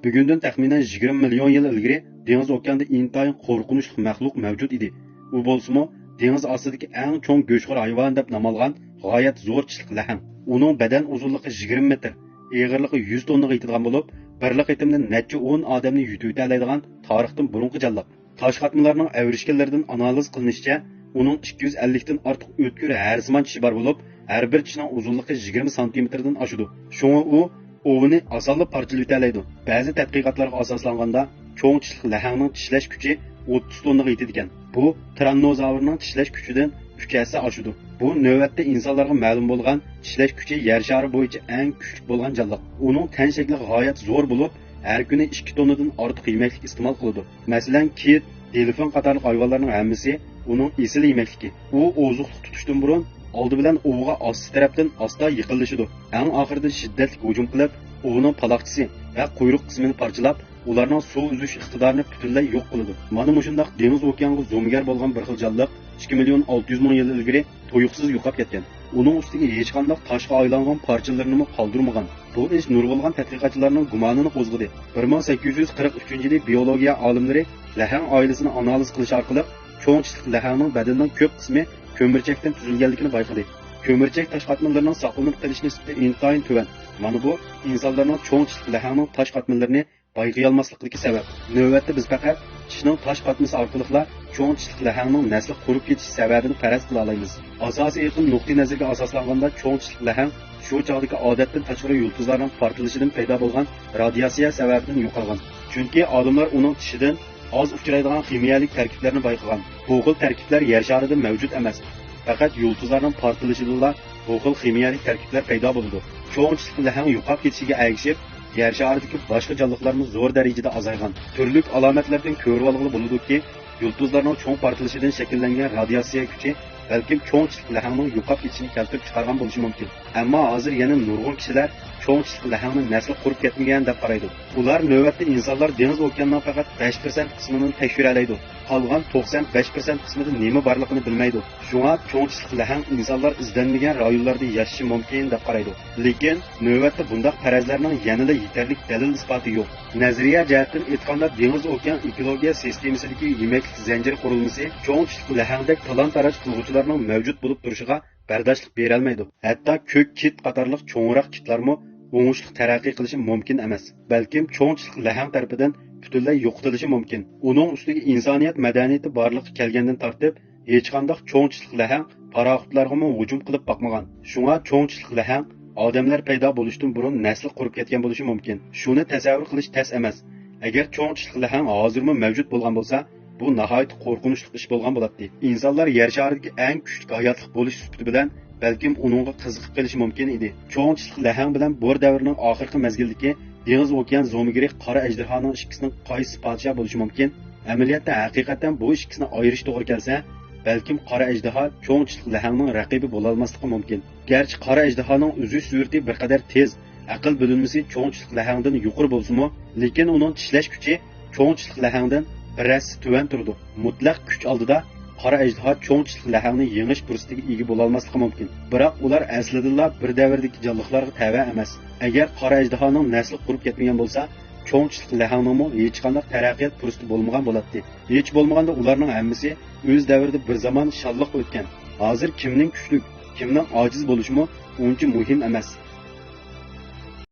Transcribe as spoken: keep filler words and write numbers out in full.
بۈگۈندىن تەخمىنەن يىگىرمە مىليون يىل ئىلگىرى دېڭىز ئوكياندا ئىنتايىن قورقۇنچلۇق مەخلۇق مەۋجۇت ئىدى. ئۇ بولسىمۇ دېڭىز ئاستىدىكى ئەڭ چوڭ گۆشخور ھايۋان دەپ نام ئالغان غايەت زور چىشلىق لەھەڭ. ئۇنىڭ بەدەن ئۇزۇنلۇقى يىگىرمە مېتىر، ئېغىرلىقى يۈز توننىغا يېتىدىغان بولۇپ، بىرلا قېتىمدا نەچچە ئون ئادەمنى يۇتۇۋېتەلەيدىغان تارىختىن بۇرۇنقى جانلىق. تاش قاتمىلارنىڭ ئەۋرىشكەنلىرىدىن ئانالىز قىلىنىشىچە، ئۇنىڭ ئىككى يۈز ئەللىكتىن ئارتۇق ئۆتكۈر ھەرسىمان چىشى بار بولۇپ، ھەر بىر چىشىنىڭ ئۇزۇنلۇقى يىگىرمە سانتىمېتىردىن ئاشىدۇ. شۇڭا ئۇ ئوۋىنى ئاسانلا پارچىلىۋېتەلەيدۇ. بەزى تەتقىقاتلارغا ئاساسلانغاندا، چوڭ چىشلىق لەھەڭنىڭ چىشلەش كۈچى ئوتتۇز توننىغا يېتىدىكەن. بۇ تىراننوزاۋرنىڭ چىشلەش كۈچىدىن ئۈچ ھەسسە ئاشىدۇ. بۇ نۆۋەتتە ئىنسانلارغا مەلۇم بولغان چىشلەش كۈچى يەر شارى بويىچە ئەڭ كۈچلۈك بولغان جانلىق. ئۇنىڭ تەن شەكلى غايەت زور بولۇپ، ھەر كۈنى ئىككى توننىدىن ئارتۇق يېمەكلىك ئىستېمال قىلىدۇ. مەسىلەن، كىت، دېلفىن قاتارلىق ھايۋانلارنىڭ ھەممىسى ئۇنىڭ ئېسىل يېمەكلىكى. ئۇ ئوزۇقلۇق تۇتۇشتىن بۇرۇن ئالدى بىلەن ئوۋىغا ئاستا تەرەپتىن ئاستا يېقىنلىشىدۇ. ئەڭ ئاخىرىدا شىددەتلىك ھۇجۇم قىلىپ، ئوۋىنىڭ پالاقچىسى ۋە قۇيرۇق قىسمىنى پارچىلاپ، ئۇلارنىڭ سۇ ئۈزۈش ئىقتىدارىنى پۈتۈنلەي يوق قىلىدۇ. مانا مۇشۇنداق دېڭىز ئوكيانغا زومىگەر بولغان بىر خىل جانلىق ئىككى مىليون ئالتە يۈز مىڭ يىل ئىلگىرى تۇيۇقسىز يوقاپ كەتكەن. ئۇنىڭ ئۈستىگە ھېچقانداق تاشقا ئايلانغان پارچىلىرىنىمۇ قالدۇرمىغان. بۇ ئىش نۇرغۇنلىغان تەتقىقاتچىلارنىڭ گۇمانىنى قوزغىدى. بىر مىڭ سەككىز يۈز قىرىق ئۈچىنچى يىلى بىئولوگىيە ئالىملىرى لەھەڭ ئائىلىسىنى ئانالىز قىلىش ئارقىلىق چوڭ چىشلىق لەھەڭنىڭ بەدىنىنىڭ كۆپ قىسمى كۆمۈرچەكتىن تۈزۈلگەنلىكىنى بايقىدى. كۆمۈرچەك تاش قاتمىلىرىنىڭ ساقلىنىپ قېلىش نىسبىتى ئىنتايىن تۆۋەن. مانا بۇ ئىنسانلارنىڭ چوڭ چىشلىق لەھەڭنىڭ تاش قاتمىلىرىنى بايقىيالماسلىقىدىكى سەۋەب. نۆۋەتتە بىز پەقەت چىشنىڭ تاش قاتمىسى ئارقىلىقلا چوڭ چىشلىق لەھەڭنىڭ نەسلى قۇرۇپ كېتىش سەۋەبىنى پەرەز قىلالايمىز. ئاساسىي ئېقىم نۇقتىئىنەزىرىگە ئاساسلانغاندا، چوڭ چىشلىق لەھەڭ شۇ چاغدىكى ئادەتتىن تاشقىرى يۇلتۇزلارنىڭ پارتلىشىدىن پەيدا بولغان رادىياتسىيە سەۋەبىدىن يوقالغان. چۈنكى ئالىملار ئۇنىڭ چىشىدىن ئاز ئۇچرايدىغان خىمىيەلىك تەركىبلەرنى بايقىغان. بۇ خىل تەركىبلەر يەر شارىدا مەۋجۇت ئەمەس. پەقەت يۇلتۇزلارنىڭ پارتلىشىدىلا بۇ خىل خىمىيەلىك تەركىبلەر پەيدا بولىدۇ. چوڭ چىشلىق لەھەڭ يوقاپ كېتىشىگە ئەگىشىپ، يەر شارىدىكى باشقا جانلىقلارمۇ زور دەرىجىدە ئازايغان. تۈرلۈك ئالامەتلەردىن كۆرۈۋالغىلى بولىدۇكى، يۇلتۇزلارنىڭ چوڭ پارتلىشىدىن شەكىللەنگەن رادىياتسىيە كۈچى بەلكىم چوڭ چىشلىق لەھەڭنىڭ يوقاپ كېتىشىنى كەلتۈرۈپ چىقارغان بولۇشى مۇمكىن. ئەمما ھازىر يەنە نۇرغۇن كىشىلەر چوڭ چىشلىق لەھەڭنىڭ نەسلى قۇرۇپ كەتمىگەن دەپ قارايدۇ. ئۇلار نۆۋەتتە ئىنسانلار دېڭىز ئوكياننىڭ پەقەت بەش پىرسەنت قىسمىنىلا تەكشۈرەلەيدۇ. قالغان توقسان بەش پىرسەنت قىسمىدا نېمە بارلىقىنى بىلمەيدۇ. شۇڭا چوڭ چىشلىق لەھەڭ ئىنسانلار ئىزدەنمىگەن رايونلاردا ياشىشى مۇمكىن دەپ قارايدۇ. لېكىن نۆۋەتتە بۇنداق پەرەزلەرنىڭ يەنىلا يېتەرلىك دەلىل ئىسپاتى يوق. نەزەرىيە جەھەتتىن ئېيتقاندا، دېڭىز ئوكيان ئېكولوگىيە سىستېمىسىدىكى يېمەكلىك زەنجىرى قۇرۇلمىسى چوڭ چىشلىق لەھەڭدەك تالان-تاراج قىلغۇچىلارنىڭ مەۋجۇت بولۇپ تۇرۇشىغا بەرداشلىق بېرەلمەيدۇ. ھەتتا كۆك كىت قاتارلىق چوڭراق كىتلارمۇ ئوڭۇشلۇق تەرەققىي قىلىشى مۇمكىن ئەمەس، بەلكىم چوڭ چىشلىق لەھەڭ تەرىپىدىن پۈتۈنلەي يوقىتىلىشى مۇمكىن. ئۇنىڭ ئۈستىگە ئىنسانىيەت مەدەنىيىتى بارلىققا كەلگەندىن تارتىپ، ھېچقانداق چوڭ چىشلىق لەھەڭ پاراخوتلارغىمۇ ھۇجۇم قىلىپ باقمىغان. شۇڭا چوڭ چىشلىق لەھەڭ ئادەملەر پەيدا بولۇشتىن بۇرۇن نەسلى قۇرۇپ كەتكەن بولۇشى مۇمكىن. شۇنى تەسەۋۋۇر قىلىش تەس ئەمەس. ئەگەر چوڭ چىشلىق لەھەڭ ھازىرمۇ مەۋجۇت بولغان بولسا، بۇ ناھايىتى قورقۇنچلۇق ئىش بولغان بولاتتى. ئىنسانلار يەر شارىدىكى ئەڭ كۈچلۈك ھاياتلىق بولۇش سۈپىتى بىلەن بەلكىم ئۇنىڭغا قىزىقىپ قېلىشى مۇمكىن ئىدى. چوڭ چىشلىق لەھەڭ بىلەن بور دەۋرىنىڭ ئاخىرقى مەزگىلدىكى دېڭىز ئوكيان زومىگىرى قارا ئەجدىھانىڭ ئىككىسىنىڭ قايسىسى پادىشاھ بولۇشى مۇمكىن؟ ئەمەلىيەتتە ھەقىقەتەن بۇ ئىككىسىنى ئايرىش توغرا كەلسە، بەلكىم قارا ئەجدىھا چوڭ چىشلىق لەھەڭنىڭ رەقىبى بولالماسلىقى مۇمكىن. گەرچە قارا ئەجدىھانىڭ ئۈزۈش سۈرئىتى بىر قەدەر تېز، ئەقىل بۆلۈنمىسى چوڭ چىشلىق لەھەڭدىن يۇقىرى بولسىمۇ، لېكىن ئۇنىڭ چىشلەش كۈچى چوڭ چىشلىق لەھەڭدىن بىر ھەسسە تۆۋەن تۇرىدۇ. مۇتلەق كۈچ ئالدىدا قارا ئەجدىھا چوڭ چىشلىق لەھەڭنى يېڭىش پۇرسىتىگە ئىگە بولالماسلىقى مۇمكىن. بىراق ئۇلار ئەسلىدىنلا بىر دەۋردىكى جانلىقلارغا تەۋە ئەمەس. ئەگەر قارا ئەجدىھانىڭ نەسلى قۇرۇپ كەتمىگەن بولسا، چوڭ چىشلىق لەھەڭنىڭمۇ ھېچقانداق تەرەققىيات پۇرسىتى بولمىغان بولاتتى. ھېچ بولمىغاندا ئۇلارنىڭ ھەممىسى ئۆز دەۋرىدە بىر زامان شانلىق ئۆتكەن. ھازىر كىمنىڭ كۈچلۈك، كىمنىڭ ئاجىز بولۇشىمۇ ئۇنچە مۇھىم ئەمەس.